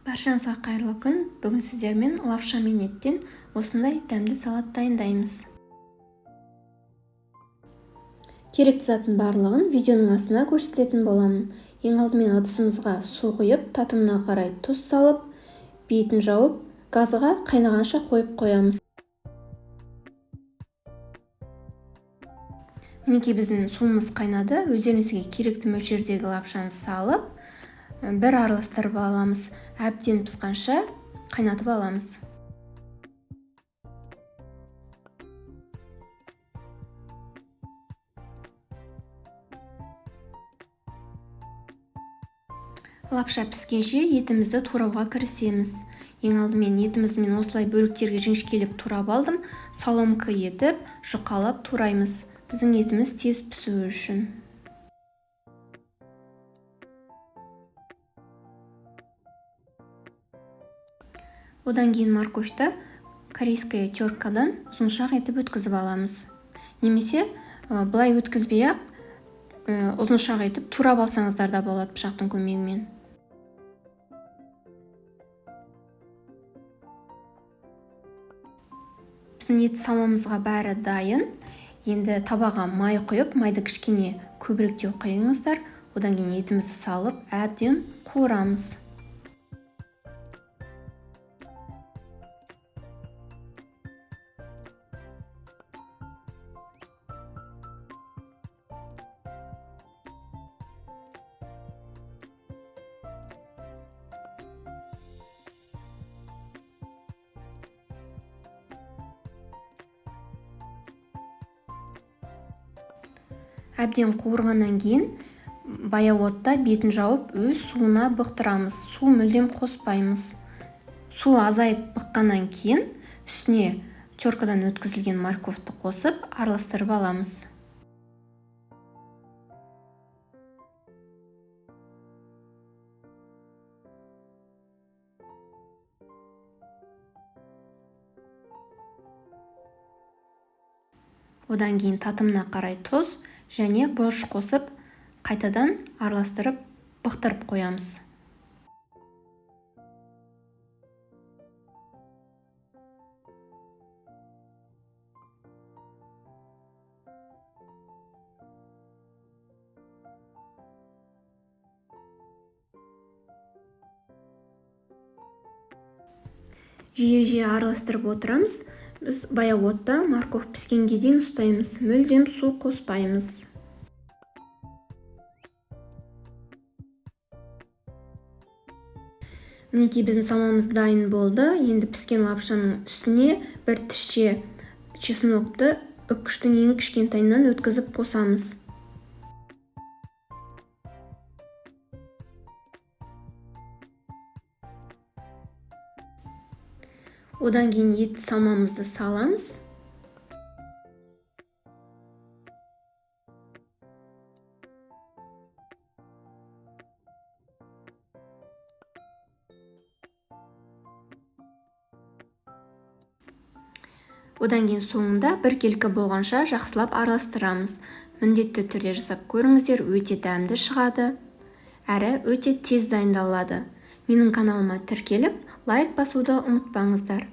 Баршаңызға қайырлы күн. Бүгін сіздермен лапша мен еттен осындай дәмді салат дайындаймыз. Керекті заттың барлығын видеоның астына көрсететін боламын. Ең алдымен ыдысымызға су құйып, татымына қарай тұз салып, бетін жауып, газға қайнағанша қойып қоямыз. Мінекей біздің суымыз қайнады. Өздеріңізге керекті мөлшердегі лапшаны салып, бір араластырып аламыз. Әбден пысқанша қайнатып аламыз. Лапша піскенше етімізді турауға кірісеміз. Ең алдымен етімізді мен осылай бөліктерге жіңішкелеп турап алдым. Соломка етіп, жұқалап тураймыз. Біздің етіміз тез пісуі үшін. Одан кейін морковьті корейская теркадан ұзыншақ етіп өткізіп аламыз. Немесе былай өткізбей-ақ ұзыншақ етіп турап алсаңыздар да болады пышақтың көмегімен. Біздің ет салмамызға бәрі дайын. Енді табаға май құйып, майды кішкене көбіректеу құйыңыздар. Одан кейін етімізді салып, әбден қуырамыз. Әбден қуырғаннан кейін баяу отта бетін жауып, өз суына бұқтырамыз. Су мүлдем қоспаймыз. Су азайып бұққаннан кейін үстіне теркадан өткізілген морковьті қосып, араластырып аламыз. Одан кейін татымына қарай тұз және бұрыш қосып, қайтадан араластырып, бұқтырып қоямыз. Жиі-жиі араластырып отырамыз. Біз баяу отта морковь піскенге дейін ұстаймыз, мүлдем су қоспаймыз. Мінекей біздің салмамыз дайын болды. Енді піскен лапшаның үстіне бір тісше чеснокты үккіштің ең кішкентайынан өткізіп қосамыз. Одан кейін ет салмамызды саламыз. Одан кейін соңында біркелкі болғанша жақсылап араластырамыз. Міндетті түрде жасап көріңіздер, өте дәмді шығады, әрі өте тез дайындалады. Менің каналыма тіркеліп, лайк басуды ұмытпаңыздар.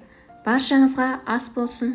Баршаңызға ас болсын.